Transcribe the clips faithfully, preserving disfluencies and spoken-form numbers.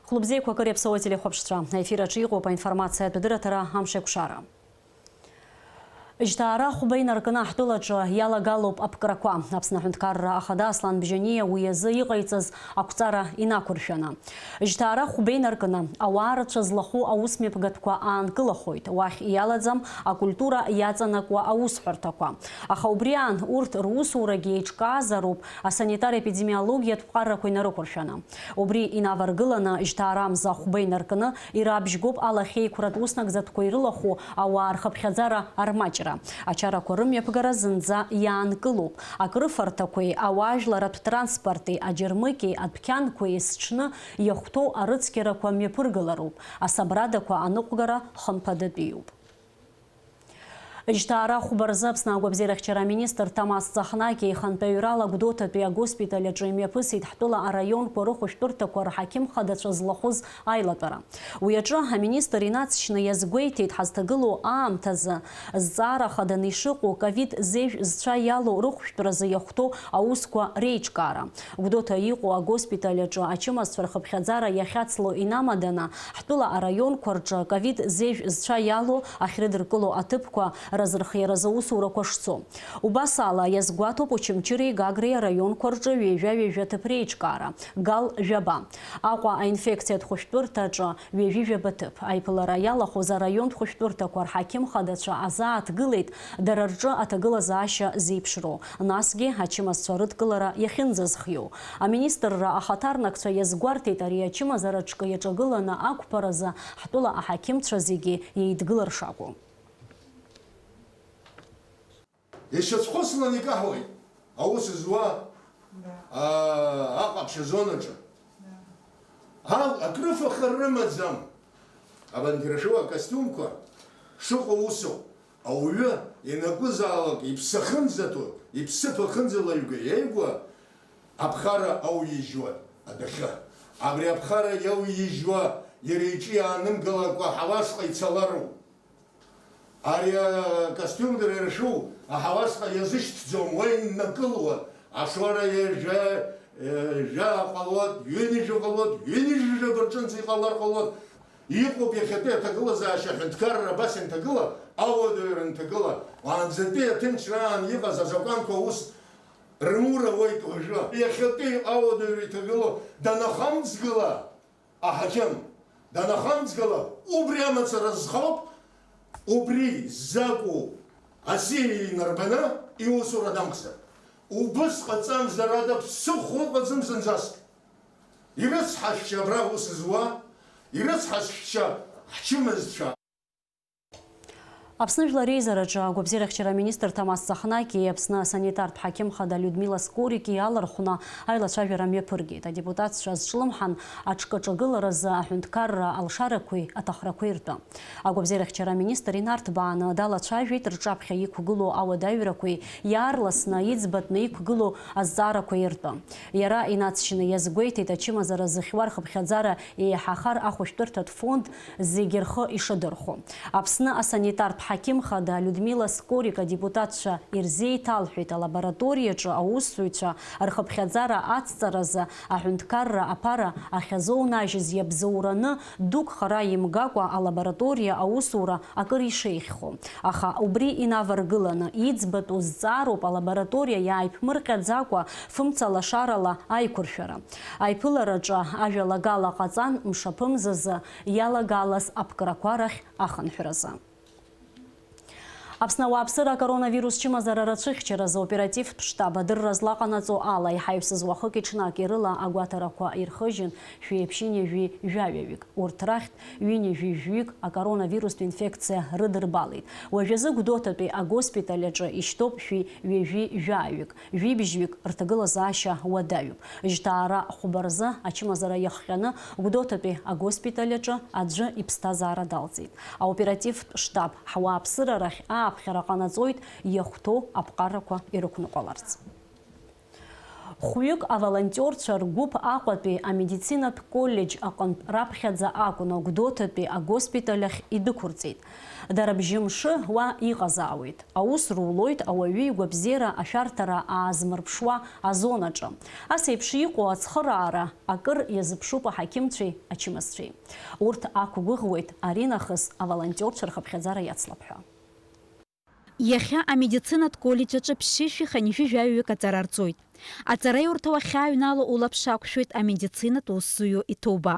Хәлыбзиақәа, акыр иаԥсоу ателехәаԥшцәа, аефир аҿы иҟоуп аинформациатә дырраҭара Амш еиқәшара. Жьҭаара хәба инаркны ҳтәылаҿы иалагалоуп аԥкрақәа. Аԥсны Аҳәынҭқарра Ахада Аслан Бжьаниа уи азы иҟаиҵаз ақәҵара инақәыршәаны. Жьҭаара хәба инаркны, ауаа рацәа злахәу аусмҩаԥгатәқәа аанкылахоит, уахь иалаӡам акультура иаҵанакуа аусҳәарҭақәа. Аха убри аан, урҭ русурагьы еиҿкаазароуп асанитар-епидемиологиатә ԥҟарақәа инарықәыршәаны. Убри инаваргыланы, жьҭаарамза хәба инаркны, ирабжьгоуп алахьеиқәратә уснагӡатәқәа ирылахәу ауаа рхыԥхьаӡара армаҷра. Ачарақәа рымҩаԥгара зынӡа иаанкылоуп. Акрыфарҭақәеи ауаажәларратә транспорти аџьармыкьеи адәқьанқәеи есҽны иахәҭоу арыцқьарақәа мҩаԥыргалароуп. Асабрадақәа аныҟәгара хымԥадатәиуп. Жьҭаара хәба рзы Аԥсны агәабзиарахьчара аминистр Ҭамаз Ҵахнаки ихантәаҩрала Гәдоуҭатәи агоспиталь аҿы имҩаԥысит ҳтәыла араионқәа рыхәышәтәырҭақәа рҳақьымхадацәа злахәыз аилатәара. Уи аҿы аминистр инаҵшьны иазгәеиҭеит, ҳазҭагылоу аамҭазы зҵаара хаданы ишыҟоу ковид зежә зцәа иалоу рыхәшәтәразы иахәҭоу аусқәа реиҿкаара. Гәдоуҭа иҟоу агоспиталь аҿы ачымазцәа рхыԥхьаӡара иахьацло инамаданы, ҳтәыла араионқәа рҿы ковид зежә зцәа иалоу ахьрыдыркыло аҭыԥқәа разырхиаразы аусурақәа шцо. Убас ала, иазгәаҭоуп Очамчыреи Гагреи араионқәа рҿы ҩажәа-ҩажәа ҭыԥ реиҿкаара, гал жәаба. Аҟәа аинфекциатә хәышәтәырҭаҿы ҩажәи жәаба ҭыԥ. Аиԥылара иалахәыз араионтә хәышәтәырҭақәа рҳақьым хадацәа азааҭгылеит дара рҿы аҭагылазаашьа зеиԥшроу, насгьы ачымазцәа рыдкылара иахьынӡазхиоу. Аминистрра ахаҭарнакцәа иазгәарҭеит ари ачымазара ҿкы иаҿагыланы ақәԥаразы ҳтәыла аҳақьымцәа зегьы еидгылар шакәу. Ишьацәхыслан икаҳауеит аус зуа, аа, аҟаԥшь азонаҿы. Ал-, акрыфаха рымаӡам. Абанкьырашыуа акостиумқәа шыҟоу усоуп. Ауаҩы ианакәызаалак иԥсы ахьынӡаҭоу, иԥсыԥ ахьынӡалаҩга иеигәа аԥхара ауижьуа адәахьы. Абри аԥхара иауижьуа иара иҿы иаанымгылакәа ҳауашҟа ицалароуп. Ари акостиум дара иршәу аҳауасҟа иазышьҭӡом, уа иннакылуа, ашоура ҩажәа, ҩажәа ҟалоит, ҩынҩажәа ҟалоит, ҩынҩажәа рҿынӡа иҟалар ҟалоит. Иҟоуп иахьатәи аҭагылазаашьа аҳәынҭқарра абас ианҭагыла, ауадаҩра анҭагыла, уаанӡатәи аҭынчраан иҟаз азакәанқәа аус рмур ауеит уажәы. Иахьатәи ауадаҩра иҭагылоу данахамҵгыла, аҳақьым данахамҵгыла, убри амацара зхоуп, убри закәу асиа инарбаны иусура дамхзар. Убыс ҟаҵамзар ада ԥсыхәа ыҟаӡам зынӡаск. Ирыцҳашәшьа абра аус зуа, ирыцҳашәшьа ҳчымазцәа. Аԥсны Жәлар Реизараҿы агәабзиарахьчара аминистр Ҭамаз Ҵахнаки Аԥсны асанитартә ҳақьым хада Людмила Скорики иалархәны аилацәажәара мҩаԥыргеит. Адепутатцәа азҿлымҳан аҽкаҿагыларазы аҳәынҭқарра алшарақәеи аҭахрақәеи ртәы. Агәабзиарахьчара аминистр инарҭбааны далацәажәеит рҿаԥхьа иқәгылоу ауадаҩрақәеи иаарласны иӡбатәны иқәгылоу азҵаарақәеи ртәы. Иара инаҵшьны иазгәеиҭеит, ачымазара зыхьуа рхыԥхьаӡара еиҳахар ахәышәтәырҭатә фонд зегьы рхы ишадырхәо. Аԥсны асанитартә ҳақьым хада Людмила Скорик адепутатцәа ирзеиҭалҳәеит алабораториаҿы аусзуҩцәа рхыԥхьаӡара ацҵаразы аҳәынҭқарра аԥара ахьазоунажьыз иабзоураны, дук хара имгакәа алабораториа аусура акыр ишеиӷьхо. Аха убри инаваргыланы иӡбатәу зҵаароуп алабораториа иааиԥмырҟьаӡакәа фымца лашарала аиқәыршәара. Аиԥылараҿы ажәалагала ҟаҵан мшаԥымзазы иалагалаз аԥкрақәа рахь ахынҳәразы. Аԥсны ауааԥсыра акоронавирус чымазара рацәыхьчаразы оперативтә штаб адырра злаҟанаҵо ала, иҳаҩсыз уахыки ҽнаки рыла агәаҭарақәа ирхыжьын, шәи ԥшьынҩажәи жәаҩаҩык. Урҭ рахьтә ҩынҩажәи жәаҩык акоронавирустә инфекциа рыдырбалеит. Уажәазы Гәдоуҭатәи агоспиталь аҿы ишьҭоуп шәи ҩажәи жәаҩык. Жәибжьҩык рҭагылазаашьа уадаҩуп. Жьҭаара хәба рзы ачымазара иахҟьаны Гәдоуҭатәи агоспиталь аҿы аӡәы иԥсҭазаара далҵит. Аоперативтә штаб ҳауааԥсыра рахь ааԥхьара ҟанаҵоит иахәҭоу аԥҟарақәа ирықәныҟәаларц. Хәҩык аволонтиорцәа ргәыԥ Аҟәатәи амедицинатә коллеџь аҟынтә раԥхьаӡа акәын Гәдоуҭатәи агоспиталь ахь идәықәырҵеит. Дара бжьымшы уа иҟазаауеит. Аус рулоит ауаҩы игәабзиара ашәарҭара аазмырԥшуа азонаҿы. Ас еиԥш иҟоу ацхыраара акыр иазыԥшуп аҳақьымцәеи ачымазцәеи. Урҭ ақәгәыӷуеит аринахыс аволонтиорцәа рхыԥхьаӡара иацлап ҳәа. Иахьа амедицинатә коллеџь аҿы ԥшьышәи хынҩажәи жәаҩык аҵара рҵоит. Аҵараиурҭа уахьааҩнало улаԥш ақәшәоит амедицинатә усзуҩы иҭоуба.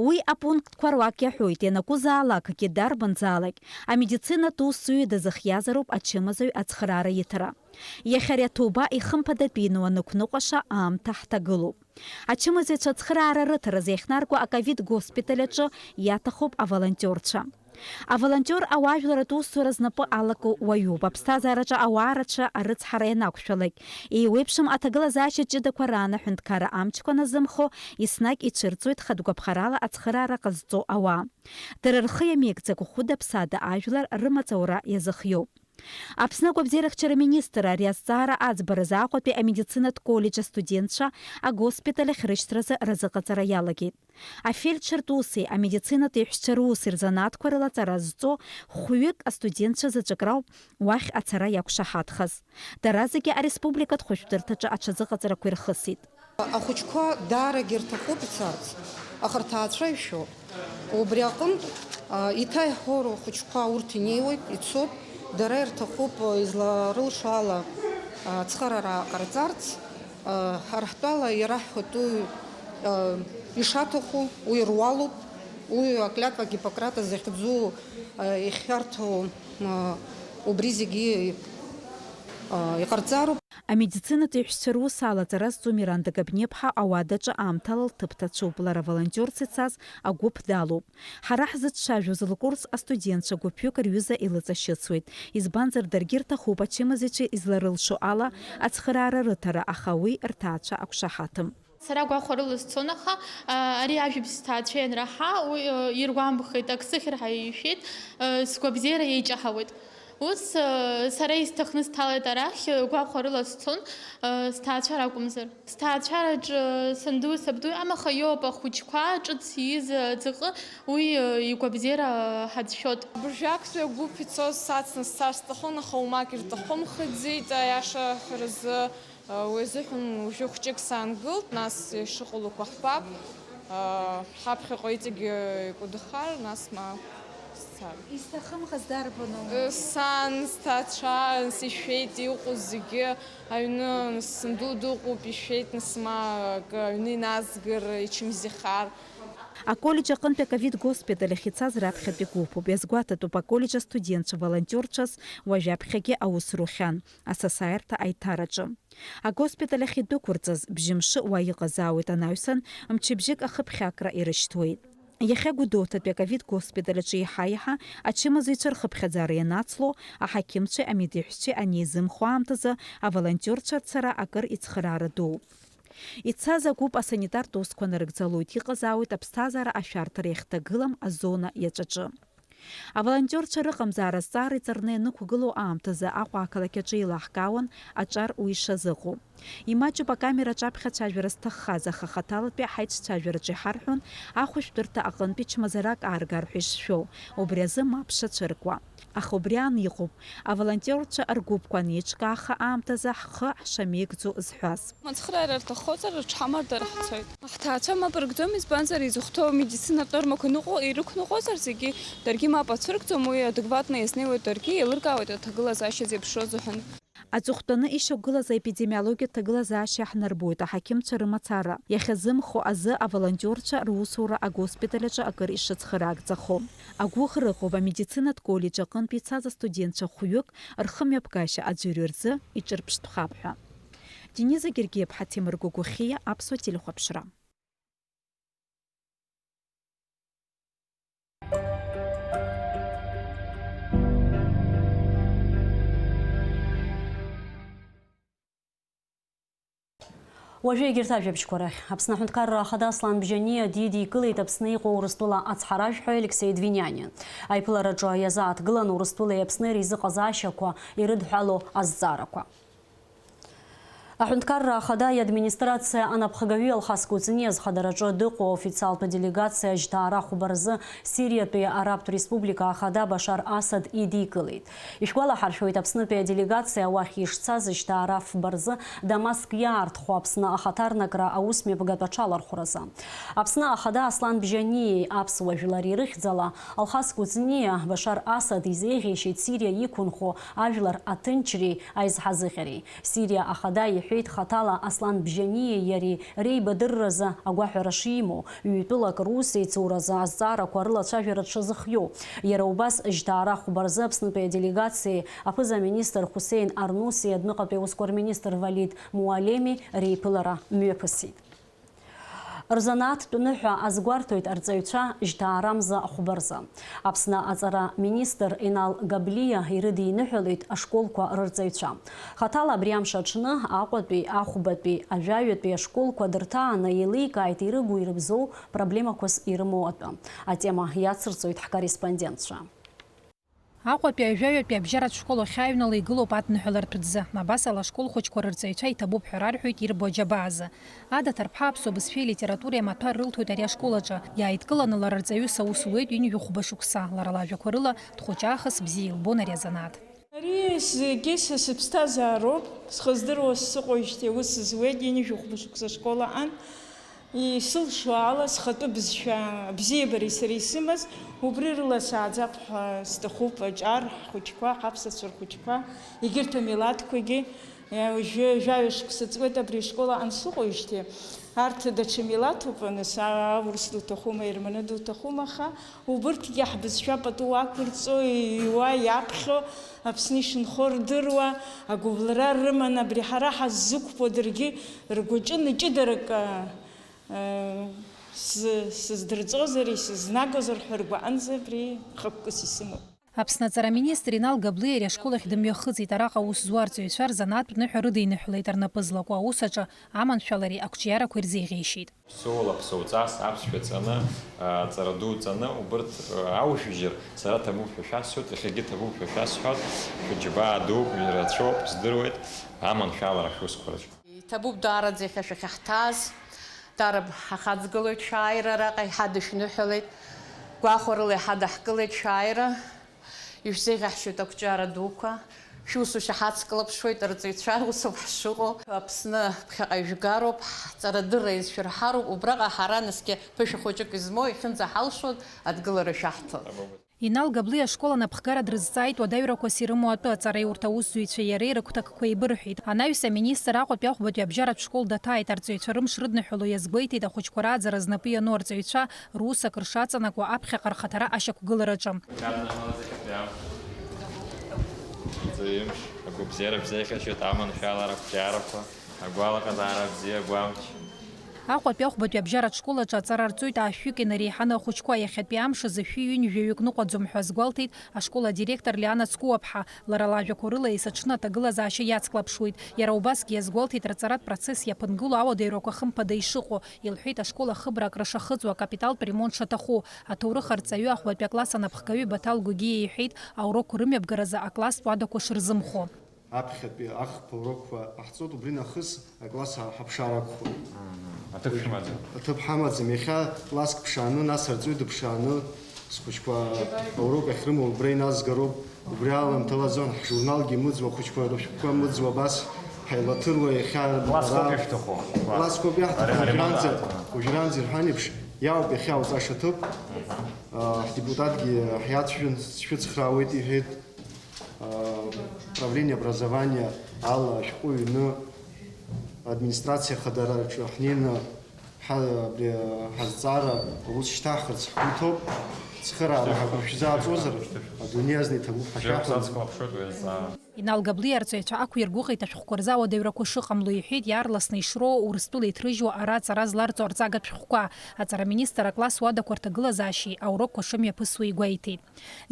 Уи апунктқәа руак иаҳәоит, ианакәызаалакгьы, дарбанзаалак, амедицинатә усзуҩы дазыхиазароуп ачымазаҩ ацхыраара иҭара. Иахьа ари аҭоуба ихымԥадатәины уанықәныҟәаша аамҭа ҳҭагылоуп. Ачымазаҩцәа ацхыраара рыҭаразы иахьнарго аковид госпиталь аҿы иаҭахуп аволонтиорцәа. Аволонтиор ауаажәларратә усура знапы алаку уаҩуп. Аԥсҭазаараҿы ауаа рацәа арыцҳара ианақәшәалак, еиуеиԥшым аҭагылазаашьа ҷыдақәа раан аҳәынҭқарра амчқәа назымхо, еснагь ицәырҵуеит хатә гәаԥхарала ацхыраара ҟазҵо ауаа. Дара рхы иамеигӡакәа хәыда-ԥсада ажәлар рымаҵ аура иазыхиоуп. Аԥсны агәабзиарахьчара министр ари азҵаара аӡбаразы Аҟәатәи амедицинатә коллеџь астудентцәа агоспиталь ахь рышьҭразы разыҟаҵара иалагеит. Афельдшертә уси амедицинатә еиҳәшьцәа рус рзанааҭқәа рылаҵара зҵо хәҩык астудентцәа заҵәык рауп уахь ацара иақәшаҳаҭхаз. Дара зегьы ареспубликатә хәышәтәырҭаҿы аҽазыҟаҵарақәа ирхысит. Ахәыҷқәа даарагьы рҭахуп ицарц, аха рҭаацәа ишәоуп. Убри аҟынтә, а, иҭаҳәҳәо рхәыҷқәа урҭ инеиуеит, ицоит, дара ирҭахуп, а, изларылшо ала, а, ацхыраара ҟарҵарц, а, ҳара ҳтәала иараҳҳәоит уи, а, ишаҭаху, уи руалуп, уи аклятва Гиппократа захьӡу, а, ихьарҭоу, а, убри зегьы, а, иҟарҵароуп. Амедицинатә еиҳәшьцәа рус алаҵара зҵо Миранда Габниаԥҳа ауадаҿы аамҭала лҭыԥ ҭацәуп. Лара волонтиорс ицаз агәыԥ далоуп. Ҳара ҳзыцәцәажәоз лкурс астудентцәа гәыԥҩык рҩыза илыҵашьыцуеит. Избанзар, даргьы рҭахуп ачымазаҩцәа изларылшо ала ацхыраара рыҭара, аха уи рҭаацәа ақәшаҳаҭым. Сара гәахәарыла сцон, аха, а, ари ажәабжь сҭаацәа ианраҳа, уи, а, иргәамԥхеит, ак сыхьыр ҳәа ишәеит, а, сгәабзиара еиҷаҳауеит. Ус, а, сара исҭахны сҭалеит арахь, гәахәарыла сцон, а, сҭаацәа ракәымзар. Сҭаацәараҿы санду сабду иамаха иоуп ахәыҷқәа ҿыц ииз аӡаҟы, уи, а, игәабзиара ҳацәшәоит. Абыржәы актәи агәыԥ ицоз сацны сцар сҭахын, аха уамак ирҭахымхаӡеит, аиаша ҳәаразы. Уи азыҳәан уажәы хәҷык саангылт, нас ишыҟалақәа ҳбап. Ҳаԥхьаҟа иҵегьы икәадахар, нас ма сцар. Изҭахымхаз дарбану? Сан, сҭаацәа, сишәеит, иҟоу зегьы аҩны, санду дыҟоуп, ишәеит, нас ма акы аҩны иназгар, ичымазаҩхар. Аколлеџь аҟынтәи аковид госпиталь ахь ицаз раԥхьатәи гәыԥуп. Иазгәаҭатәуп, аколлеџь астудентцәа волонтиорцәас уажәаԥхьагьы аус рухьан, асасааирҭа аиҭараҿы. Агоспиталь ахь идәықәырҵаз бжьымшы уа иҟазаауеит анаҩсан, мчыбжьык ахыԥхьакра ирышьҭуеит. Иахьа Гәдоуҭатәи аковид госпиталь аҿы еиҳа-еиҳа ачымазаҩцәа рхыԥхьаӡара ианацло, аҳақьымцәеи амедеиҳәшьцәеи анеизымхо аамҭазы аволонтиорцәа рцара акыр ицхыраара дууп. Ицаз агәыԥ асанитартә усқәа нарыгӡалоит, иҟазаауеит аԥсҭазаара ашәарҭара иахьҭагылам азона иаҵәаҿы. Аволонтиорцәа рыҟамзаара азҵаара иҵарны ианықәгылоу аамҭазы Аҟәа ақалақь аҿы еилаҳкаауан аҿар уи ишазыҟоу. Имаҷуп акамера аҿаԥхьа ацәажәара зҭаххаз, аха хаҭалатәи ҳаицәцәажәараҿы иҳарҳәон, ахәышәтәырҭа аҟынтәи чмазарак ааргар ҳәа ишшәоу, убри азы мап шацәыркуа. Аха убри аан иҟоуп, аволонтиорцәа ргәыԥқәа анеиҿкааха аамҭазы ҳхы ҳшамеигӡо зҳәаз. Ацхыраара рҭаххозар, рыҽҳамардара ҳцоит. Ҳҭаацәа мап рыгӡом, избанзар, изыхәҭоу амедицинатә нормақәа ныҟәо-, ирықәныҟәозар зегьы, даргьы мап ацәыргӡом, уи адекватно иазнеиуеит даргьы, еилыркаауеит аҭагылазаашьа зеиԥшроу азыҳәан. Аҵыхәтәаны ишьақәгылаз аепидемиологиатә ҭагылазаашьа иаҳнарбоит аҳақьымцәа рымацара. Иахьазымхо азы аволонтиорцәа русура агоспиталь аҿы акыр ишыцхыраагӡахо. Агәыӷра ыҟоуп, амедицинатә коллеџь аҟынтә ицаз астудентцәа хәҩык рхымҩаԥгашьа аӡәырҩы рзы иҿырԥштәхап ҳәа. Дениза Гергиаԥҳа, Ҭемыр Гогохиа, Аԥсуа телехәаԥшра. Уажәы егьырҭ ажәабжьқәа рахь. Аԥсны Аҳәынҭқарра Ахада Аслан Бжьаниа дидикылеит Аԥсны иҟоу Урыстәыла ацҳаражәҳәаҩ Алексеи Двинианин. Аиԥылараҿы иазааҭгылан Урыстәылеи Аԥсни реизыҟазаашьақәа ирыдҳәалоу азҵаарақәа. Аҳәынҭқарра Ахада иадминистрациа анапхгаҩы Алхас Кәыҵниа зхадараҿы дыҟоу аофициалтә делегациа жьҭаара хәба рзы Сириатәи Арабтә Республика Ахада Башар Асад идикылеит. Ишәгәалаҳаршәоит, Аԥснытәи аделегациа уахь ишцаз жьҭаара фба рзы Дамаск иаартхо Аԥсны ахаҭарнакра аусмҩаԥгатә аҽалархәразы. Аԥсны Ахада Аслан Бжьаниеи аԥсуа жәлари рыхьӡала Алхас Кәыҵниа Башар Асад изеиӷьеишьеит Сириа иқәынхо ажәлар аҭынчреи аизҳазыӷьареи. Сириа Ахада иҳәеит хаҭала Аслан Бжьаниеи иареи реибадырразы агәаҳәара шимоу, ҩ-тәылак русеицуразы азҵаарақәа рылацәажәара дшазыхиоу. Иара убас жьҭаара хәба рзы Аԥснытәи аделегациеи аԥыза-министр Хусеин Арнуси адәныҟатәи аусқәа рминистр Валид Муалеми реиԥылара мҩаԥысит. Рзанааҭтә ныҳәа азгәарҭоит арҵаҩцәа жьҭаарамза хәба рзы. Аԥсны аҵара министр Инал Габлиа ирыдиныҳәалеит ашколқәа рырҵаҩцәа. Хаҭала абри амш аҽны Аҟәатәи, Ахәбатәи, Ажәаҩатәи ашколқәа дырҭааны еиликааит ирыгу-ирыбзоу проблемақәас ирымоу атәы. Атема иацырҵоит ҳкорреспондентцәа. Аҟәатәи ажәаҩатәи абжьаратә школ ахьааҩнала игылоуп адныҳәалартә ӡы. Абасала ашкол хәыҷқәа рырҵаҩцәа иҭабуп ҳәа рарҳәоит ирбо аџьабаа азы. Ада Ҭарԥҳа аԥсуа бызшәеи алитературеи амаҭәар рылҭоит ари ашкол аҿы. Иааидкыланы лара рҵаҩыс аус луеит ҩынҩажәи хәба шықәса. Лара лажәақәа рыла, дхәыҷы аахыс бзиа илбон ари азанааҭ. Ари зегьы са сыԥсҭазаароуп, схы здыруа сыҟоижьҭеи аус зуеит, ҩынҩажәи хәба шықәса ашкол аҟан. Исылшо ала, схатәы бызшәа абзиабареи сареи исымаз, убри рыла сааӡап ҳәа сҭахуп, аҿар ҳхәыҷқәа, ҳаԥсацәа рхәыҷқәа, егьырҭ амилаҭқәагьы, уажәы жәаҩа шықәса ҵуеит абри ашкол аҟан сыҟоижьҭеи, арҭ даҽа милаҭуп, нас, аурыс дуҭахума, аерманы дуҭахума, аха убырҭгьы ҳбызшәа пату ақәырҵо, иҩуа, иаԥхьо, Аԥсны ишынхо рдыруа, агәыбылра рыман, абри ҳара ҳаззықәԥо даргьы ргәаҿы ҷыдарак, Сзы-, сыздырҵозар, исызнагозар ҳәа ргәаанӡа абри хықәкыс исымоуп. Аԥсны аҵара министр Инал Габлиа ари ашкол ахь дымҩахыҵит, араҟа аус зуа арҵаҩцәа рзанааҭтә ныҳәа рыдиныҳәалеит, рнапы злаку аус аҿы аманшәалареи ақәҿиарақәеи рзеиӷьеишьеит. Сыуала ԥсоуҵас аԥсшәа ҵаны, аҵара ду ҵаны, убырҭ аужәжьыр, сара ҭабуп ҳәа шәасҳәоит, иахьагьы ҭабуп ҳәа шәасҳәоит, шәыџьабаа дуп, ирацәоуп, здыруеит, аманшәалара шәусқәа рҿы. Иҭабуп даараӡа иахьа шәахьаҳҭааз, даара ҳахаҵгылоит шәааира араҟа, иҳадышәныҳәалеит, гәахәарыла иҳадаҳкылеит шәааира, ишәзеиӷьаҳшьоит ақәҿиара дуқәа, шәусушьа ҳацклаԥшуеит, арҵаҩцәа усоуп ҳшыҟоу, Аԥсны ԥхьаҟа ижәгароуп, ҳҵарадырра изшәырҳароуп, убраҟа ҳара наскьа ԥышәа хәыҷык измоу, иахьынӡаҳалшо адгылара шәаҳҭон. Инал Габлиа ашкол анапхгара дрызҵааит уадаҩрақәас ирымоу атәы аҵареи урҭ аусзуҩцәеи иареи рыгәҭакқәа еибырҳәеит. Анаҩс аминистр Аҟәатәи ахәбатәи абжьаратә школ даҭааит, арҵаҩцәа рымш рыдныҳәало иазгәеиҭеит ахәыҷқәа рааӡара знапы иану арҵаҩцәа рус акры шаҵанакуа аԥхьаҟа рхаҭара ашьақәгылараҿы. Ҵаҩымш, агәабзиара шәзеиӷьасшьоит, аманшәалара, ақәҿиарақәа, агәалаҟазаара бзиа, агәамч. Аҟәатәи ахәбатәи абжьаратә школ аҿы аҵара рҵоит аашәҩык инареиҳаны ахәыҷқәа, иахьатәи амш азы шәи ҩынҩажәаҩык ныҟәаӡом ҳәа азгәалҭеит ашкол адиректор Лиана Цкуаԥҳа. Лара лажәақәа рыла, есыҽны аҭагылазаашьа иацклаԥшуеит. Иара убасгьы иазгәалҭеит рҵаратә процесс иаԥынгыло ауадаҩрақәа хымԥада ишыҟоу, илҳәеит ашкол ахыбра акры шахыҵуа, акапиталтә ремонт шаҭаху. Аҭоурых арҵаҩы ахәбатәи акласс анапхгаҩы Баҭал Гогиа иҳәеит, аурокқәа рымҩаԥгаразы акласстә уадақәа шырзымхо. Аԥхьатәи ахԥа урокқәа ҟаҳҵоит, убри нахыс акласс ҳаԥшаар акәхоит. Аҭыԥ шәымаӡам? Аҭыԥ ҳамаӡам. Иахьа класск ԥшааны, нас арҵаҩы дыԥшааны, схәыҷқәа аурок ахьрымоу убра иназгароуп. Убри аламҭалазы ҳжурналгьы мыӡуа, ахәыҷқәа рышәҟәқәа мыӡуа, абас ҳаилаҭыруа иахьа. Класск ауп ишәҭаху? Класск ауп иаҳҭаху, ари уажәраанӡа, аримонт. Уажәраанӡа ирҳәан еиԥш, иаауп иахьа уҵаша ҭыԥ. Аҳ, депутатгьы ҳиацәажәан, сшәыцхраауеит, иҳәеит. Управление образования ала ашәҟәы ҩны администрациа ахадараҿы ҳнеины ҳа-, абри ҳазҵаара аус шьҭаҳхырц ҳгәы иҭоуп. Цхыраара ҳагәы шәзааҵозар, адунеи азна иҭабуп ҳәа шәаҳәон. Инал Габлиа арҵаҩцәа ақәиргәыӷит ашәҟәқәа рзы ауадаҩрақәа шыҟамло, иҳәеит, иаарласны ишроуа Урыстәыла иҭрыжьуа ара аҵара зларҵо арҵагатә шәҟәқәа. Аҵара аминистр акласс уадақәа рҭагылазаашьеи аурокқәа шымҩаԥысуа игәеиҭеит.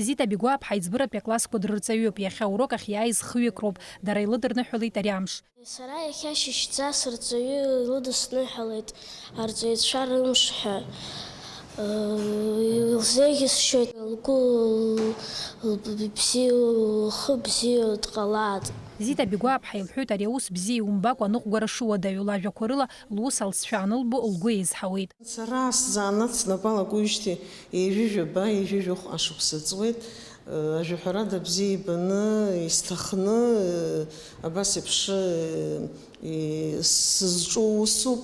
Зита Бигәааԥҳа аиҵбыратәи аклассқәа дрырҵаҩуп, иахьа аурок ахь иааиз хҩык роуп, дара илыдырныҳәалеит ари амш. Сара иахьа шьыжьӡа сырҵаҩы илыдысныҳәалеит арҵаҩцәа рымш ҳәа. Илзеиӷьысшьоит, лгәы бзиа, лхы бзиа дҟалааит. Зита Бигәааԥҳа илҳәоит, ари аус бзиа иумбакәа аныҟәгара шыуадаҩу, лажәақәа рыла лус алҵшәа анылбо лгәы еизҳауеит. Сара сзанааҭ снапы алакуижьҭеи ҩажәи жәаба, ҩажәи жәохә ашықәса ҵуеит. Ажәаҳәарада бзиа ибаны, исҭахны, абас еиԥш, сызҿу усуп.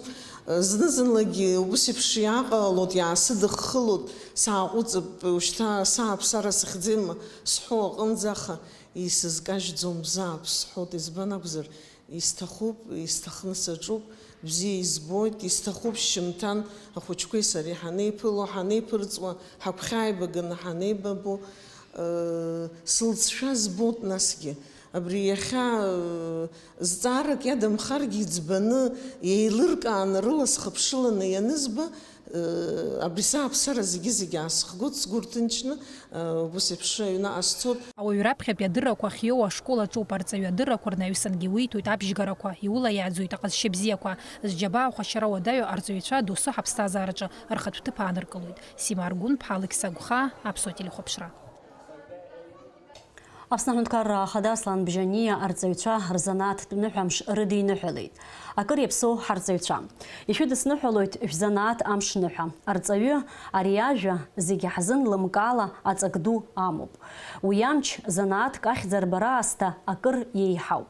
Зны-зынлагьы убыс еиԥш иааҟалалоит, иаасыдыххылоит, сааҟәыҵып, ушьҭа сааԥсара сыхьӡеим сҳәо аҟынӡа, аха исызкажьӡом бзаап сҳәоит, избан акәзар, исҭахуп, исҭахны саҿуп, бзиа избоит, исҭахуп шьжьымҭан ахәыҷқәеи сареи ҳанеиԥыло, ҳанеиԥырҵуа, ҳагәхьааибаганы ҳанеибабо, ыы, сылҵшәа збоит насгьы. Абри иахьа, ыы, зҵаарак иадамхаргьы иӡбаны, еилыркааны рыла схыԥшыланы ианызба, Абри сааԥсара зегьы-зегьы аасыхгоит, сгәы рҭынчны, ус еиԥш аҩныҟа сцоит. Ауаҩы раԥхьатәи адыррақәа ахьиоу ашкол аҿоуп, арҵаҩы адыррақәа рнаҩсангьы уиҭоит абжьгарақәа, иулаиааӡоит аҟазшьа бзиақәа. Зџьабаа ахәашьара уадаҩу арҵаҩцәа доусы ҳаԥсҭазаараҿы рхатә ҭыԥ ааныркылоит. Сима Аргәынԥҳа, Алықьса Гәхаа, Аԥсуа телехәаԥшра. Аԥсны аҳәынҭқарра ахада Аслан Бжьаниа арҵаҩцәа рзанааҭтә ныҳәамш рыдиныҳәалеит. Акыр иаԥсоу ҳарҵаҩцәа. Ишәыдысныҳәалоит шәзанааҭ амш ныҳәа. Арҵаҩы ари ажәа зегьы ҳзын лымкаала аҵак ду амоуп. Уи амч занааҭк ахьӡ арбара аасҭа акыр иеиҳауп.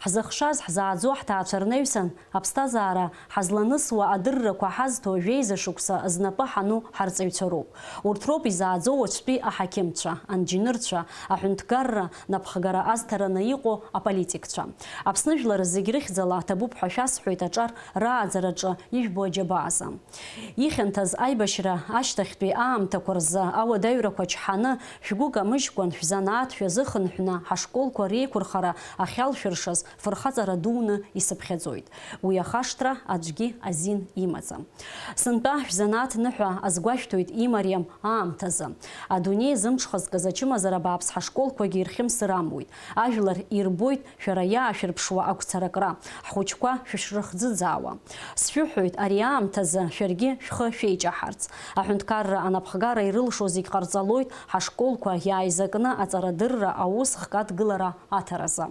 Ҳзыхшаз, ҳзааӡо ҳҭаацәа рнаҩсан Аԥсҭазаара ҳазланысуа адыррақәа ҳазҭо жәеиза шықәса знапы ҳану ҳарҵаҩцәа роуп. Урҭ роуп изааӡо уаҵәтәи аҳақьымцәа, анџьнырцәа, аҳәынҭқарра напхгара азҭараны иҟоу аполитикцәа. Аԥсны жәлар зегь рыхьӡала ҭабуп ҳәа шәасҳәоит аҿар рааӡараҿы ижәбо аџьабаазы. Ихьанҭаз аибашьра ашьҭахьтәи аамҭақәа рзы ауадаҩрақәа чҳаны, шәгәы камыжькәан шәзанааҭ шәазыхынҳәны ҳашколқәа реиқәырхара ахьалшәыршаз фырхаҵара дуны исыԥхьаӡоит. Уи ахашҭра аӡәгьы азин имаӡам. Сынтәа шәзанааҭ ныҳәа азгәашәҭоит имариам аамҭазы. Адунеи зымҽхазкыз ачымазара бааԥс ҳашколқәагьы ирхьымсыр амуит. Ажәлар ирбоит шәара иаашәырԥшуа агәцаракра, ҳхәыҷқәа шәышрыхӡыӡаауа. Сшәыҳәоит, ари аамҭазы шәаргьы шәхы шәеиҷаҳарц. Аҳәынҭқарра анапхгара ирылшо зегь ҟарҵалоит, ҳашколқәа иааизакны аҵарадырра аус хкы адгылара аҭаразы.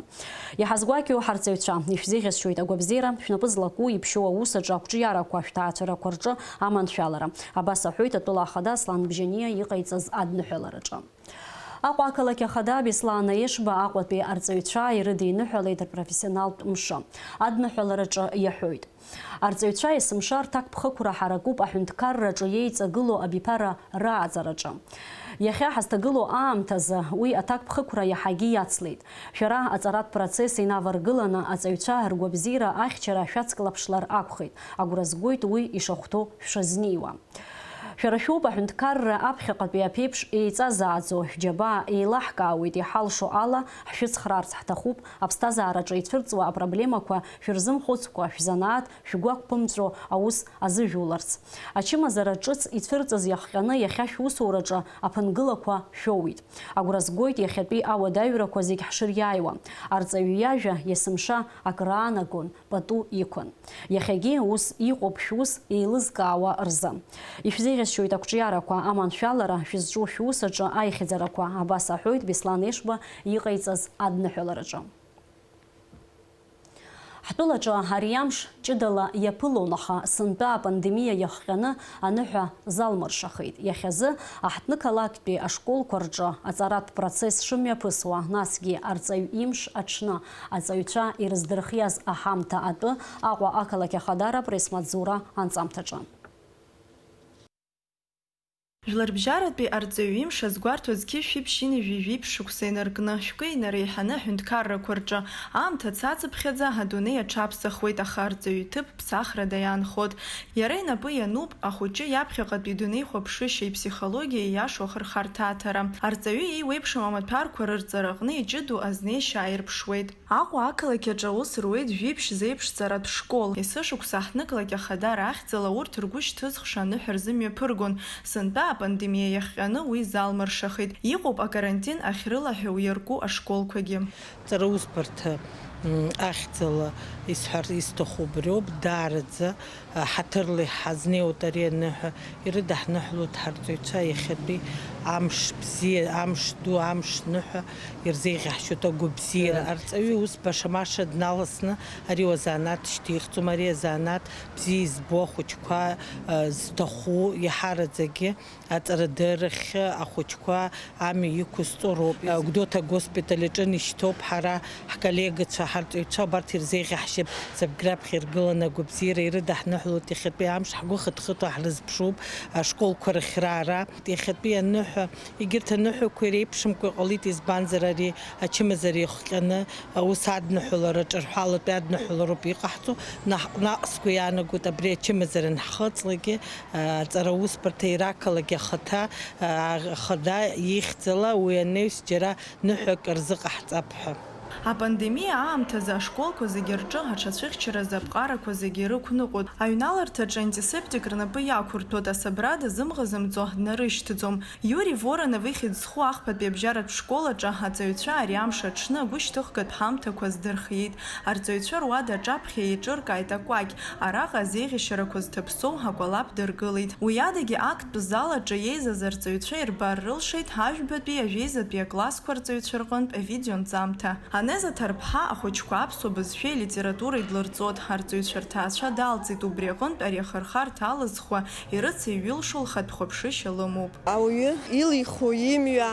Иҳазгәакьоу ҳарҵаҩцәа, ишәзеиӷьасшьоит агәабзиара, шәнапы злаку иԥшьоу аус аҿы ақәҿиарақәа, шәҭаацәарақәа рҿы аманшәалара. Абас аҳәоит атәыла ахада Аслан Бжьаниа иҟаиҵаз адныҳәалараҿы. Аҟәа ақалақь ахада Беслан Аешба Аҟәатәи арҵаҩцәа ирыдиныҳәалеит рпрофессионалтә мшы. Адныҳәалараҿы иаҳәоит. Арҵаҩцәа есымша рҭакԥхықәра ҳаракуп аҳәынҭқарраҿы иеиҵагылоу абиԥара рааӡараҿы. Иахьа ҳазҭагылоу аамҭазы уи аҭакԥхықәра иаҳагьы иацлеит. Шәара аҵаратә процесс инаваргыланы аҵаҩцәа ргәабзиара ахьчара шәацклаԥшлар акәхеит. Агәра згоит уи ишахәҭоу шәшазнеиуа. Шәара шәоуп аҳәынҭқарра аԥхьаҟатәи аԥеиԥш еиҵазааӡо, шәџьабаа еилаҳкаауеит, иҳалшо ала ҳшәыцхраарц ҳҭахуп, аԥсҭазаараҿы ицәырҵуа апроблемақәа шәырзымхәыцкәа, шәзанааҭ шәгәы ақәԥымҵәо аус азыжәуларц. Ачымазара ҿыц ицәырҵыз иахҟьаны иахьа шәусураҿы аԥынгылақәа шәоуит. Агәра згоит иахьатәи ауадаҩрақәа зегь ҳшыриааиуа. Арҵаҩы иажәа есымша акраанагон, пату иқәын. Иахьагьы ус иҟоуп шәус еилызкаауа рзы. Ишәзеиӷьасшьоит ақәҿиарақәа, аманшәалара шәызҿу шәус аҿы аихьӡарақәа, абас аҳәоит Беслан Ешба иҟаиҵаз адныҳәалараҿы. Ҳтәылаҿы ари амш ҷыдала иаԥылон, аха сынтәа апандемиа иахҟьаны аныҳәа залмыршахеит. Иахьазы аҳҭнықалақьтәи ашколқәа рҿы аҵаратә процесс шымҩаԥысуа, насгьы арҵаҩ имш аҽны аҵаҩцәа ирыздырхиаз аҳамҭа атәы Аҟәа ақалақь ахадара апресс-маҵзура анҵамҭаҿы. Жәларбжьаратәи арҵаҩы имш азгәарҭо зқьи жәшәи ԥшьынҩажәи жәиԥшь шықәса инаркны, шәкы инареиҳаны аҳәынҭқаррақәа рҿы, аамҭа цацыԥхьаӡа адунеи аҽаԥсахуеит, аха арҵаҩы иҭыԥ ԥсахрада иаанхоит. Иара инапы иануп ахәыҷы иаԥхьаҟатәи дунеихәаԥшышьа, иԥсихологиа ииашоу ахырхарҭа аҭара. Арҵаҩы иеиуеиԥшым амаҭәарқәа рырҵараҟны иҷыдоу азнеишьа ааирԥшуеит. Аҟәа ақалақь аҿы аус руеит жәиԥшь зеиԥшҵаратә школ. Есышықәса аҳҭнықалақь ахадара ахьӡала урҭ ргәы шьҭызхша аныҳәа рзымҩаԥыргон. Сынтәа апандемиа иахҟьаны уи залмыршахеит. Иҟоуп акарантин ахьрылаҳәо иарку ашколқәагьы. Ҵараусбарҭа Ахьӡала исҳәар исҭаху убриоуп, даараӡа ҳаҭырла иҳазнеиуеит ари аныҳәа, ирыдаҳныҳәалоит ҳарҵаҩцәа иахьатәи амш бзиа, амш ду, амш ныҳәа ирзеиӷьаҳшьоит агәабзиара. Арҵаҩы ус баша-маша дналасны ари уазанааҭ шьҭихӡом, ари азанааҭ бзиа избо ахәыҷқәа зҭаху иаҳараӡагьы аҵарадырахь ахәыҷқәа амҩа иқәызҵо роуп. Гәдоуҭа агоспиталь аҿы ишьҭоуп ҳара ҳколлегацәа, ҳарҵаҩцәа, убарҭ ирзеиӷьаҳшьап, зегь раԥхьа иргыланы агәабзиара ирыдаҳныҳәалоит. Иахьатәи амш ҳгәы хыҭхыҭуа ҳрызԥшуп ашколқәа рахь раара. Иахьатәи аныҳәа, егьырҭ аныҳәақәа иреиԥшымкәа иҟалеит, избанзар ари ачымазара иахҟьаны Ус адныҳәалара, ҿырҳәалатәи адныҳәалароуп иҟаҳҵо. Наҟ-, наҟ сгәы иаанагоит абри ачымазара анҳхыҵлакгьы, аҵара усбарҭа ирақалақь ахаҭа, ахада ихьӡала уи анаҩс џьара ныҳәак рзыҟаҳҵап ҳәа. Апандемиа аамҭазы ашколқәа зегьы рҿы аҽацәыхьчаразы аԥҟарақәа зегьы ирықәныҟәоит. Аҩналарҭаҿы антисептик рнапы иақәырҭәоит, асабра дазымӷазымҵо днарышьҭӡом. Иури Воронов ихьӡ зху ахԥатәи абжьаратә школ аҿы аҵаҩцәа ари амш аҽны агәышьҭыхгатә ҳамҭақәа здырхиеит. Арҵаҩцәа руада аҿаԥхьа еиҿыркааит акәакь, араҟа азеиӷьашьарақәа зҭаԥсоу акәалаԥ дыргылеит. Уи адагьы актәи зал аҿы еизаз арҵаҩцәа ирбар рылшеит ажәбатәи, ажәеизатәи аклассқәа рҵаҩцәа рҟынтә авидеонҵамҭа. Анеза Ҭарԥҳа ахәыҷқәа аԥсуа бызшәеи алитературеи длырҵоит, арҵаҩцәа рҭаацәа далҵит, убри аҟынтә ари ахырхарҭа алызхуа ирыцеиҩылшо лхатә хәаԥшышьа лымоуп. Ауаҩы илиху, имҩа,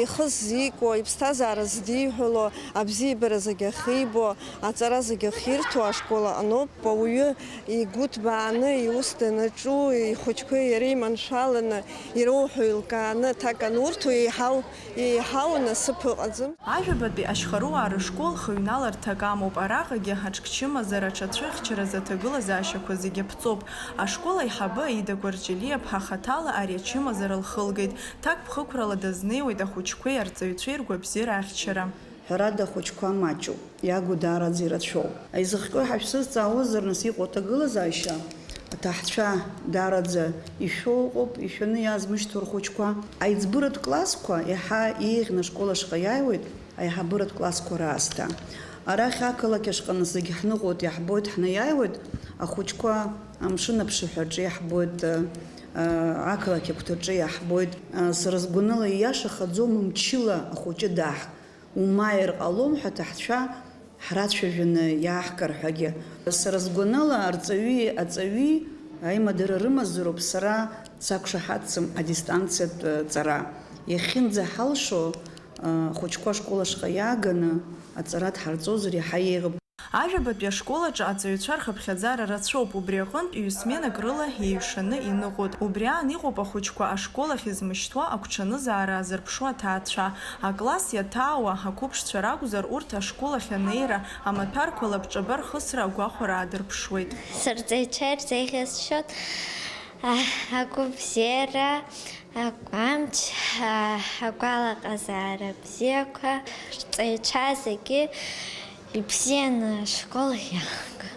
ихы ззикуа, иԥсҭазаара здиҳәало, абзиабара зегьы ахьибо, аҵара зегьы ахьирҭо ашкол аҟноуп. Ауаҩы игәы ҭбааны иус данаҿу, ихәыҷқәеи иареи маншәаланы, ироуҳәо еилкааны аҭак анурҭо еиҳау, еиҳау насыԥ ыҟаӡам. Ажәабатәи ашьхаруаа рышкол хыҩналарҭак амоуп, араҟагьы аҽкчымазара аҽацәыхьчаразы аҭагылазаашьақәа зегьы ԥҵоуп. Ашкол аиҳабы Аида Кәарҷелиаԥҳа хаҭала ари ачымазара лхылгеит, ҭакԥхықәрала дазнеиуеит ахәыҷқәеи арҵаҩцәеи ргәабзиара ахьчара. Ҳәарада, ахәыҷқәа маҷуп, иагу даараӡа ирацәоуп. Изыхҟьои ҳәа шәсызҵаауазар, нас иҟоу аҭагылазаашьа, аҭаҳцәа даараӡа ишәо ыҟоуп, ишәаны иаазмышьҭуа рхәыҷқәа. Аиҵбыратә классқәа иаҳа еиӷьны ашкол ашҟа иааиуеит, аиҳабыратә классқәа раасҭа. Арахь ақалақь ашҟа нас зегь ҳныҟәоит, иаҳбоит, ҳнаиааиуеит, ахәыҷқәа амшын аԥшаҳәаҿы иаҳбоит, ақалақь агәҭаҿы иаҳбоит. Сара сгәанала, ииашахаӡом мчыла ахәыҷы даҳк, умааир ҟалом ҳәа аҭаҳцәа ҳрацәажәаны иааҳгар ҳәагьы. Сара сгәанала, арҵаҩи аҵаҩи аимадара рымазароуп, сара сақәшаҳаҭӡам адистанциатә ҵара. Иахьынӡаҳалшо, ахәыҷқәа ашкол ашҟа иааганы аҵара дҳарҵозар иаҳа еиӷьуп. Ажәабатәи ашкол аҿы аҵаҩцәа рхыԥхьаӡара рацәоуп, убри аҟынтә ҩ-сменак рыла еиҩшаны иныҟәоит. Убри аан иҟоуп ахәыҷқәа ашкол ахь измышьҭуа агәҽанызаара азырԥшу аҭаацәа. Акласс иаҭаауа ақәыԥшцәа ракәзар, урҭ ашкол ахь анеира, амаҭәарқәа лабҿаба рхысра агәахәара аадырԥшуеит. Сырҵаҩцәа ирзеиӷьасшьоит, а, агәабзиара, агәамч, а, агәалаҟазаара бзиақәа, рҵаҩцәа зегьы ибзианы ашкол иалаго.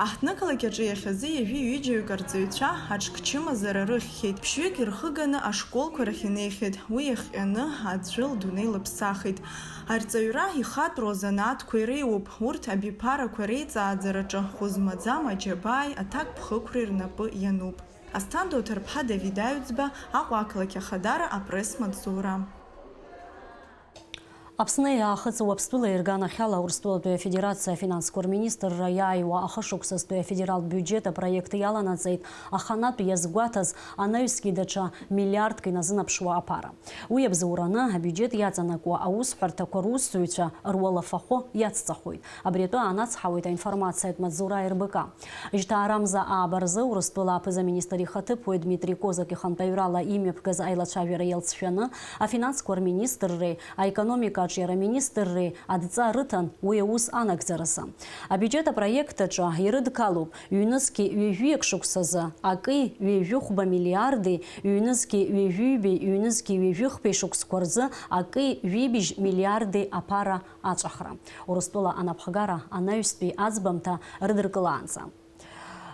Аҳҭнықалақь аҿы иахьазы ҩажәи ҩыџьаҩык арҵаҩцәа аҽкчымазара рыхьхьеит, ԥшьҩык ирхыганы ашколқәа рахь инеихьеит, уи иахҟьаны аӡәы лдунеи лыԥсахит. Арҵаҩра ихатәроу азанааҭқәа иреиуоуп, урҭ абиԥарақәа реиҵааӡараҿы хәы змаӡам аџьабааи аҭакԥхықәреи рнапы иануп. Асҭанда Оҭарԥҳа, Давид Аҩӡба, Аҟәа ақалақь Ахадара, апресс-маҵзура. Аԥсны иаахыҵ Уаԥстәыла ирганахьала Урыстәылатәи Афедерациа афинансқәа рминистрра иааиуа ахышықәсазтәи афедералтә биуџьет апроект иаланаҵеит аханатә иазгәаҭаз анаҩсгьы даҽа миллиардк иназынаԥшуа аԥара. Уи абзоураны абиуџьет иаҵанакуа аусҳәарҭақәа русзуҩцәа руалафахәы иацҵахоит. Абри атәы аанацҳауеит аинформациатә маҵзура Р Б К. Жьҭаарамза ааба рзы Урыстәыла аԥыза-министр ихаҭыԥуаҩ Дмитри Козак ихантәаҩрала имҩаԥгаз аилацәажәара иалҵшәаны, афинансқәа рминистрреи аекономика аҿиара министрреи адҵа рыҭан уи аус анагӡаразы. Абиуџьет апроект аҿы ирыдгалоуп ҩнызқьи ҩажәиак шықәсазы акы ҩажәихәба миллиарди, ҩнызқьи ҩажәиҩбеи, ҩнызқьи ҩажәихԥеи шықәсқәа рзы акы ҩибжь миллиарди аԥара аҵәахра. Урыстәыла анапхгара анаҩстәи аӡбамҭа рыдыркылаанӡа.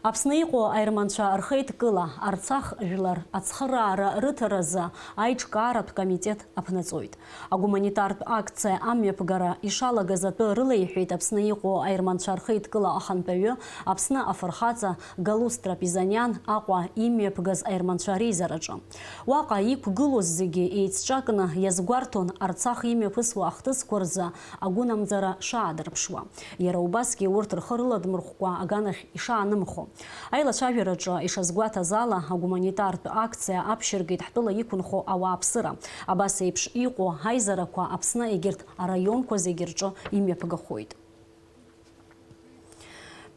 Аԥсны иҟоу аерманцәа рхеидкыла Арцах жәлар ацхыраара рыҭаразы аиҿкааратә комитет аԥнаҵоит. Агуманитартә акциа амҩаԥгара ишалагаз атәы рылеиҳәеит Аԥсны иҟоу аерманцәа рхеидкыла ахантәаҩы, Аԥсны афырхаҵа Галустра Пизаниан Аҟәа имҩаԥгаз аерманцәа реизараҿы. Уаҟа иқәгылоз зегьы еицҿакны иазгәарҭон Арцах имҩаԥысуа ахҭысқәа рзы агәынамӡара шаадырԥшуа, иара убасгьы урҭ рхы рыладмырхәкәа аганахь ишаанымхо. Аилацәажәараҿы ишазгәаҭаз ала, агуманитартә акциа аԥшьыргеит ҳтәыла иқәынхо ауааԥсыра. Абас еиԥш иҟоу аизарақәа Аԥсны егьырҭ араионқәа зегьы рҿы имҩаԥгахоит.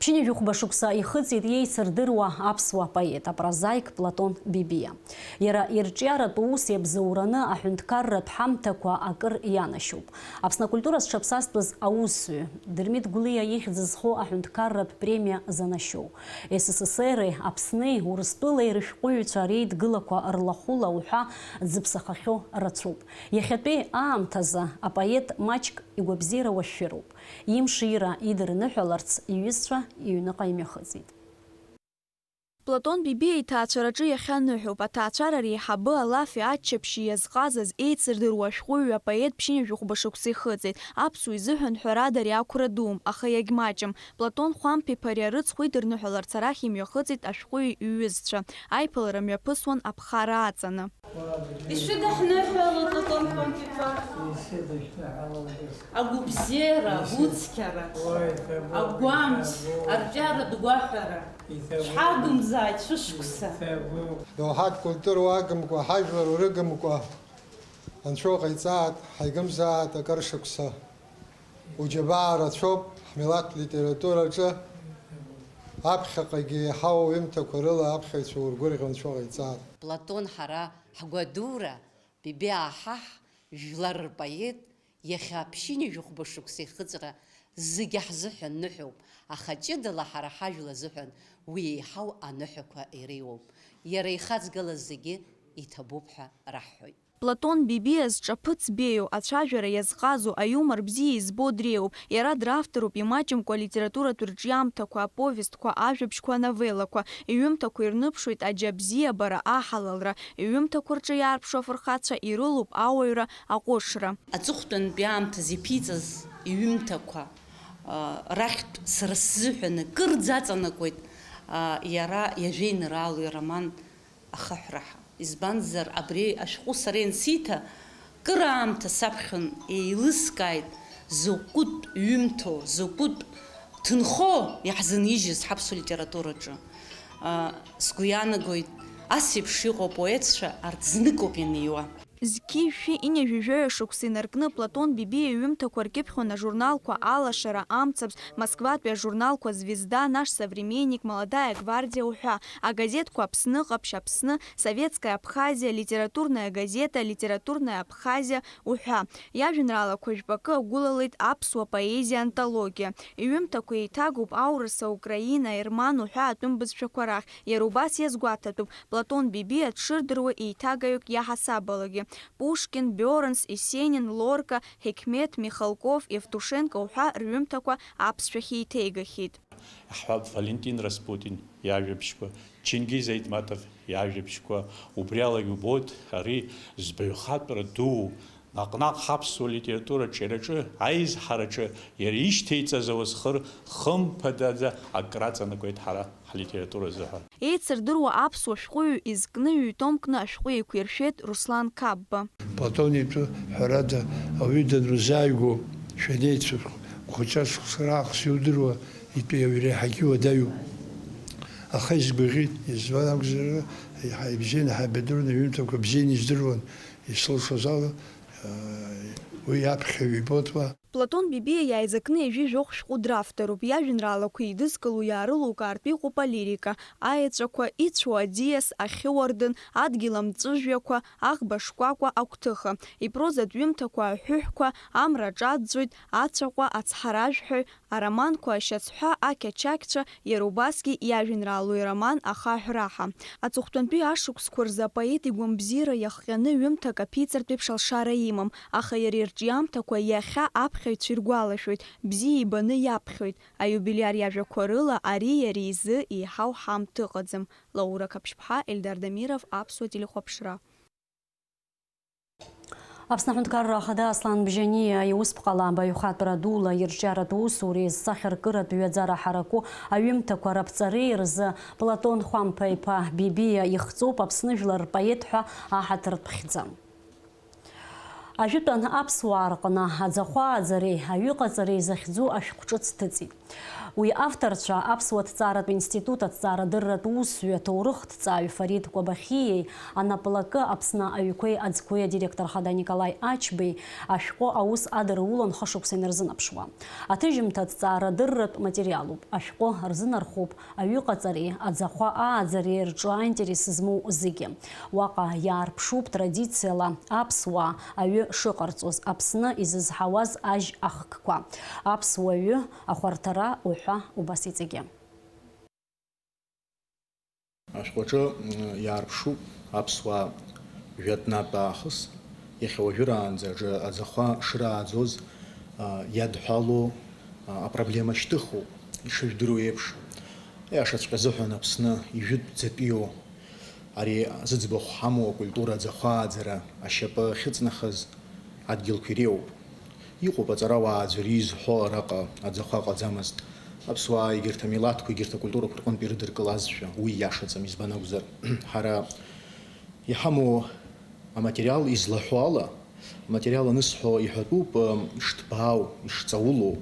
Ԥшьынҩажәи хәба шықәса ихыҵит иеицырдыруа аԥсуа поет, апрозаик Платон Бебиа. Иара ирҿиаратә ус иабзоураны аҳәынҭқарратә ҳамҭақәа акыр ианашьоуп. Аԥсны акультура зҽаԥсазтәыз аусзуҩ, Дырмит Гәлиа ихьӡ зхоу аҳәынҭқарратә премиа занашьоу, С С С Р-и Аԥсни Урыстәылеи рышәҟәыҩҩцәа реидгылақәа рлахәыла уҳәа дзыԥсахахьоу рацәоуп. Иахьатәи аамҭазы апоет маҷк игәабзиара уашәшәыроуп. Имшира идырныҳәаларц иҩызцәа иҩныҟа имҩахыҵит. Платон Бебиа иҭаацәараҿы иахьа ныҳәоуп. Аҭаацәара реиҳабы алафи аччаԥшьи иазҟазаз еицырдыруа ашәҟәыҩҩы апоет ԥшьынҩажәи хәба шықәса ихыҵит. Аԥсуа изыҳәан ҳәарада ари ақәра дууп, аха иагьмаҷым. Платон Хәамԥ-иԥа ари арыцхә идырныҳәаларц арахь имҩахыҵит ашәҟәыҩҩы иҩызцәа. Аиԥылара мҩаԥысуан аԥхара аҵаны. Ишәыдаҳныҳәало, Платон Хәамԥ-иԥа. Агәыбзиара, агәыцқьара, агәамч, арҿиаратә гәаҳәара. Шәҳадумзааит шәышықәса. Доуҳатә культура уагымкәа, ҳажәлар урыгымкәа, анцәа уҟаиҵааит, ҳаигымзааит акыр шықәса. Уџьабаа рацәоуп ҳмилаҭ литератураҿы, аԥхьаҟагьы еиҳау аҩымҭақәа рыла аԥхьаҩцәа ургәырӷьо анцәа уҟаиҵааит. Платон, ҳара ҳгәадура, Бебиа Аҳаҳ, жәлар рпоет, иахьа ԥшьынҩажәи хәба шықәса ихыҵра зегьы ҳзыҳәан ныҳәоуп, аха ҷыдала ҳара ҳажәла азыҳәан уи еиҳау аныҳәақәа иреиуоуп. Иара ихаҵгылаз зегьы иҭабуп ҳәа раҳҳәоит. Платон Бебиа зҿаԥыц беиоу, ацәажәара иазҟазоу, аиумор бзиа избо дреиуоуп. Иара дравторуп имаҷымкәа алитературатә рҿиамҭақәа, аповестқәа, ажәабжьқәа, ановеллақәа. Иҩымҭақәа ирныԥшуеит аџьабзиабара, аҳалалра. Иҩымҭақәа рҿы иаарԥшу афырхацәа ирылоуп ауаҩра, аҟәышра. Аҵыхәтәантәи аамҭазы иԥиҵаз иҩымҭақәа, а, рахьтә сара сзыҳәан акырӡа аҵанакуеит, а, иара иажәеинраалоу ироман Ахаҳәраҳа. Избанзар, абри ашәҟәы сара иансиҭа, кыр аамҭа саԥхьон, еилыскааит, закәытә ҩымҭоу, закәытә ҭынхоу иаҳзынижьыз ҳаԥсуа литератураҿы. А, сгәы иаанагоит, ас еиԥш иҟоу апоетцәа арҭ зныкоуп ианеиуа. Зқьи жәшәи ҩажәи жәаҩа шықәса инаркны Платон Бебиа иҩымҭақәа ркьыԥхьуан ажурналқәа Алашара, Амцабз, Москватәи ажурналқәа Звезда, Наш современник, Молодая гвардия уҳәа, агазеҭқәа Аԥсны Ҟаԥшь, Аԥсны, Советская Абхазия, Литературная газета, Литературная Абхазия уҳәа. Иажәеинраалақәа жәпакы агәылалеит аԥсуа поезиа антологиа. Иҩымҭақәа еиҭагоуп аурыс, аукраин, аерман уҳәа атәым бызшәақәа рахь. Иара убас иазгәаҭатәуп, Платон Бебиа дшырдыруа еиҭагаҩык иаҳасабалагьы. Пушкин, Бернс, Есенин, Лорка, Ҳиқьмеҭ, Михалков, Евтушенко уҳәа рҩымҭақәа аԥсшәахь еиҭеигахьеит. Иаҳҳәап, Валентин Распутин иажәабжьқәа, Чингиз Айтматов иажәабжьқәа, убри алагьы убоит, ари збаҩхатәра дуу, наҟ-наҟ ҳаԥсуа литература аҿиараҿы, аизҳараҿы иара ишьҭеиҵаз ауасхыр хымԥадаӡа акраҵанакуеит ҳара ҳлитература азыҳәа. Еицырдыруа аԥсуа шәҟәыҩҩы изкны ҩ-томкны ашәҟәы еиқәиршәеит Руслан Қапба. Платон итәы, ҳәарада, ауаҩы данузааигәоу, шәанеицәажәо, хәыҷы шықәса раахыс иудыруа итәы иреиҳагьы иуадаҩуп. Аха исгәаӷьит, избан акәзар, еиҳа ибзианы ҳаибадыруан, иҩымҭақәа бзианы издыруан, исылшоз ала, уи аԥхьаҩ ибоит уа. Платон Бебиа иааизакны ҩажәи жәохә шәҟәы дравторуп, иажәеинраалақәа еидызкыло иаарылукаартә иҟоуп алирика, аеҵәақәа, ицәоу аӡиас, ахьы уардын, адгьыл амҵәыжәҩақәа, аӷба шкәакәа, агәҭыха. Ипрозатә ҩымҭақәа аҳәыҳәқәа, амра аҿаӡәӡәоит, ацәаҟәа, ацҳаражәҳәаҩ, Ароманқәа Ашьацҳәа, Ақьачақьцәа, иара убасгьы иажәеинраалоу ироман Ахаҳә раҳа. Аҵыхәтәантәи ашықәсқәа рзы апоет игәамбзиара иахҟьаны ҩымҭак аԥиҵартә еиԥш алшара имам, аха иара ирҿиамҭақәа иахьа аԥхьаҩцәа иргәалашәоит, бзиа ибаны иаԥхьоит. Аиубилиар иажәақәа рыла ари иара изы еиҳау ҳамҭа ыҟаӡам. Лаура Қаԥшьԥҳа, Ельдар Дамиров, Аԥсуа телехәаԥшра. Аԥсны аҳәынҭқарра ахада Аслан Бжьаниа иусԥҟала абаҩхатәра дула ирҿиаратә усуреи зсахьаркыратә ҩаӡара ҳараку аҩымҭақәа раԥҵареи рзы Платон Хәамԥа-иԥа Бибиа ихҵоуп Аԥсны жәлар рпоет ҳәа аҳаҭыртә хьӡы. Ажәытәан аԥсуаа рҟны аӡахәа ааӡареи аҩыҟаҵареи захьӡу ашәҟә ҿыц ҭыҵит. Уи авторцәа Аԥсуа ҭҵааратә институт аҭҵаарадырратә усзуҩы аҭоурыхҭҵааҩ Фарид Кәабахиеи анаплакы Аԥсны аҩқәеи аӡқәеи адиректор хада Николаи Ачбеи ашәҟәы аус адырулон хышықәса инарзынаԥшуа. Аҭыжьымҭа ҭҵаарадырратә материалуп, ашәҟәы рзынархоуп аҩыҟаҵареи аӡахәа ааӡареи рҿы аинтерес змоу зегьы. Уаҟа иаарԥшуп традициала аԥсуаа аҩы шыҟарҵоз, Аԥсны изызҳауаз ажь ахкқәа, аԥсуа ҩы, ахәарҭара уҳәа убас иҵегьы. Ашәҟәаҿы, м, иаарԥшуп аԥсуаа жәа-тәнатә аахыс, иахьа уажәраанӡа аҿы аӡахәа шырааӡоз, а, иадҳәало, а, апроблема шьҭыхуп, ишыжәдыруа еиԥш. Аиашаҵәҟьа азыҳәан Аԥсны ижәытәӡатәиу ари зыӡбахә ҳамоу акультура аӡахәа ааӡара ашьапы ахьыҵнахыз адгьылқәа иреиуоуп. Иҟоуп аҵарауаа аӡәыр изҳәо араҟа аӡахәа ҟаӡамызт. Аԥсуаа егьырҭ амилаҭқәа, егьырҭ акультурақәа рҟынтә ирыдыркылазшәа, уи иашаӡам, избан акәзар, ҳара иҳамоу аматериал излаҳәо ала, аматериал анысҳәо иҳәатәуп, ишҭбаау, ишҵаулоу.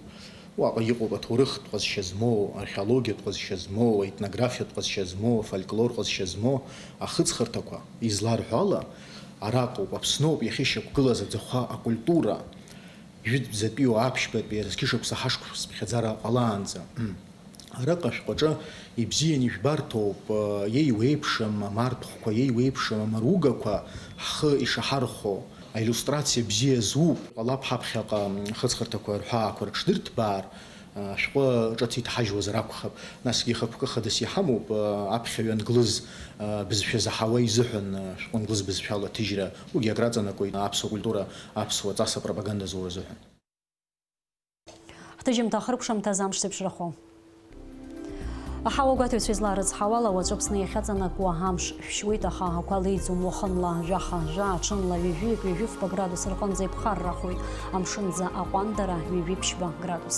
Уаҟа иҟоуп аҭоурыхтә ҟазшьа змоу, археологиатә ҟазшьа змоу, аетнографиатә ҟазшьа змоу, афольклор ҟазшьа змоу ахыҵхырҭақәа. Изларҳәо ала, араҟоуп, Аԥсноуп иахьышьақәгылаз аӡахәа акультура. Жәытәӡатәиу аԥшьбатәи зқьышықәса ҳашықәсԥхьаӡара ҟалаанӡа. Араҟа ашәҟәаҿы ибзиан ижәбарҭоуп, еиуеиԥшым амарҭхәқәа, еиуеиԥшым амаругақәа ҳхы ишаҳархәо. Аиллиустрациа бзиа зуп. Ҟалап ҳаԥхьаҟа ахыҵхырҭақәа рҳәаақәа рыҽдырҭбаар, ашәҟәы ҿыц иҭҳажьуазар акәхап. Насгьы хықәкы хадас иҳамоуп, аԥхьаҩ англыз бызшәа заҳауа изыҳәан, ашәҟәы англыз бызшәала аҭыжьра, уигьы акраҵанакуеит аԥсуа культура, аԥсуа ҵас апропаганда зура азыҳәан. Ҳҭыжьымҭа ахыркәшамҭазы амш зеиԥшрахо. Аҳауа гәаҭаҩцәа изларыцҳауала, уаҵәы Аԥсны иахьаҵанакуа амш шәшьуеит, аха ақәа леиӡом, уахынла жәаха, жәаа, ҽынла ҩажәиҩык, ҩажәи фба градус рҟынӡа иԥхаррахоит, амшынӡа аҟәандара ҩажәи ԥшьба градус.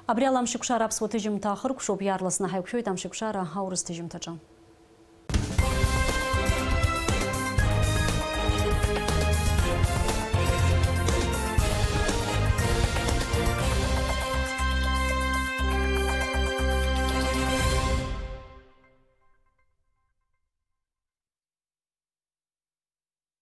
Абри ала амшьыкәшара аԥсуа ҭыжьымҭа ахыркәшоуп, иаарласны ҳаиқәшәоит амшьыкәшара аурыс ҭыжьымҭаҿы.